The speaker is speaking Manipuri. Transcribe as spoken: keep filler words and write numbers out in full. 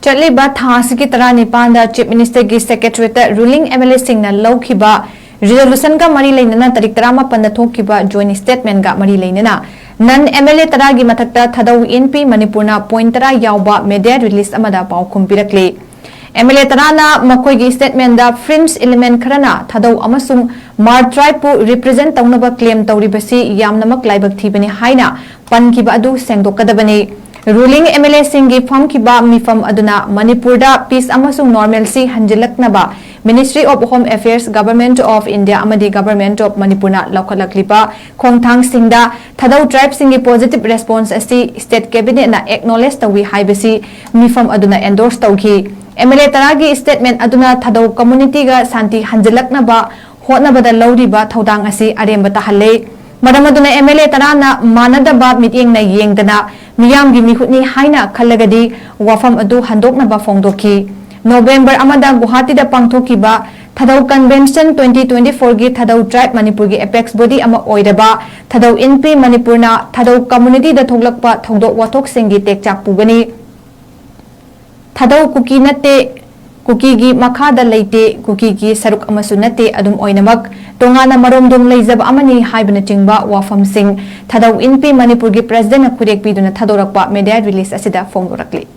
ꯆꯠꯂꯤꯕ ꯊꯥ ꯑꯁꯤꯒꯤ ꯇꯔꯥꯅꯤꯄꯥꯟꯗ Chief Minister ꯒꯤ Secretariat ꯇ ruling M L A ꯁꯤꯡꯅ ꯂꯧꯈꯤꯕ resolution ꯒ ꯃꯔꯤ ꯂꯩꯅꯅ ꯇꯥꯔꯤꯛ ꯇꯔꯥꯃꯥꯄꯟꯗ ꯊꯣꯛꯈꯤꯕ joint statement ꯒ ꯃꯔꯤ ꯂꯩꯅꯅ non M L A ꯇꯔꯥꯒꯤ ꯃꯊꯛꯇ ꯊꯥꯗꯧ ꯏꯟꯄꯤ ꯃꯅꯤꯄꯨꯔꯅ point ꯇꯔꯥ ꯌꯥꯎꯕ media release ꯑꯃꯗ ꯄꯥꯎꯈꯨꯝ ꯄꯤꯔꯛꯂꯤ꯫ M L A ꯇꯔꯥꯅ ꯃꯈꯣꯏꯒꯤ statement ꯗ fringe element ꯈꯔꯅ ꯊꯥꯗꯧ ꯑꯃꯁꯨꯡ Hmar tribe ꯄꯨ represent ꯇꯧꯅꯕ claim ꯇꯧꯔꯤꯕꯁꯤ ꯌꯥꯝꯅꯃꯛ ꯂꯥꯏꯕꯛ ꯊꯤꯕꯅꯤ ꯍꯥꯏꯅ ꯄꯟꯈꯤꯕ ꯑꯗꯨ ꯁꯦꯡꯗꯣꯛꯀꯗꯕꯅꯤ꯫ Ruling M L A ꯁꯤꯡꯒꯤ ꯐꯝꯈꯤꯕ ꯃꯤꯐꯝ ꯑꯗꯨꯅ ꯃꯅꯤꯄꯨꯔꯗ peace ꯑꯃꯁꯨꯡ normalcy ꯍꯟꯖꯤꯜꯂꯛꯅꯕ Ministry of Home Affairs, Government of India ꯑꯃꯗꯤ Government of ꯃꯅꯤꯄꯨꯔꯅ ꯂꯧꯈꯠꯂꯛꯂꯤꯕ ꯈꯣꯡꯊꯥꯡꯁꯤꯡꯗ ꯊꯥꯗꯧ tribe ꯁꯤꯡꯒꯤ positive response ꯑꯁꯤ state cabinet ꯅ acknowledge ꯇꯧꯏ ꯍꯥꯏꯕꯁꯤ ꯃꯤꯐꯝ ꯑꯗꯨꯅ endorse ꯇꯧꯈꯤ꯫ M L A ꯇꯔꯥꯒꯤ statement ꯑꯗꯨꯅ ꯊꯥꯗꯧ community ꯒ ꯁꯥꯟꯇꯤ ꯍꯟꯖꯤꯜꯂꯛꯅꯕ ꯍꯣꯠꯅꯕꯗ ꯂꯧꯔꯤꯕ ꯊꯧꯗꯥꯡ ꯑꯁꯤ ꯑꯔꯦꯝꯕ ꯇꯥꯍꯜꯂꯦ꯫ ꯃꯔꯝ ꯑꯗꯨꯅ M L A ꯇꯔꯥꯅ ꯃꯥꯟꯅꯗꯕ ꯃꯤꯠꯌꯦꯡꯅ ꯌꯦꯡꯗꯅ ꯃꯤꯌꯥꯝꯒꯤ ꯃꯤꯍꯨꯠꯅꯤ ꯍꯥꯏꯅ ꯈꯜꯂꯒꯗꯤ ꯋꯥꯐꯝ ꯑꯗꯨ ꯍꯟꯗꯣꯛꯅꯕ ꯐꯣꯡꯗꯣꯛꯈꯤ꯫ November ꯑꯃꯗ ꯒꯨꯋꯥꯍꯥꯇꯤꯗ ꯄꯥꯡꯊꯣꯛꯈꯤꯕ ꯊꯥꯗꯧ Convention twenty twenty-four ꯒꯤ ꯊꯥꯗꯧ tribe ꯃꯅꯤꯄꯨꯔꯒꯤ apex body ꯑꯃ ꯑꯣꯏꯔꯕ ꯊꯥꯗꯧ ꯏꯟꯄꯤ ꯃꯅꯤꯄꯨꯔꯅ ꯊꯥꯗꯧ community ꯗ ꯊꯣꯛꯂꯛꯄ ꯊꯧꯗꯣꯛ ꯋꯥꯊꯣꯛꯁꯤꯡꯒꯤ ꯇꯦꯛꯆꯥꯛ ꯄꯨꯒꯅꯤ꯫ ꯊꯥꯗꯧ ꯀꯨꯀꯤ ꯅꯠꯇꯦ, ꯀꯨꯀꯤꯒꯤ ꯃꯈꯥꯗ ꯂꯩꯇꯦ, ꯀꯨꯀꯤꯒꯤ ꯁꯔꯨꯛ ꯑꯃꯁꯨ ꯅꯠꯇꯦ, ꯑꯗꯨꯝ ꯑꯣꯏꯅꯃꯛ ꯇꯣꯉꯥꯟꯅ ꯃꯔꯣꯝꯗꯣꯝ ꯂꯩꯖꯕ ꯑꯃꯅꯤ ꯍꯥꯏꯕꯅꯆꯤꯡꯕ ꯋꯥꯐꯝꯁꯤꯡ ꯊꯥꯗꯧ ꯏꯟꯄꯤ ꯃꯅꯤꯄꯨꯔꯒꯤ president ꯅ ꯈꯨꯗꯦꯛꯄꯤꯗꯨꯅ ꯊꯥꯗꯣꯔꯛꯄ media release ꯑꯁꯤꯗ ꯐꯣꯡꯗꯣꯔꯛꯂꯤ꯫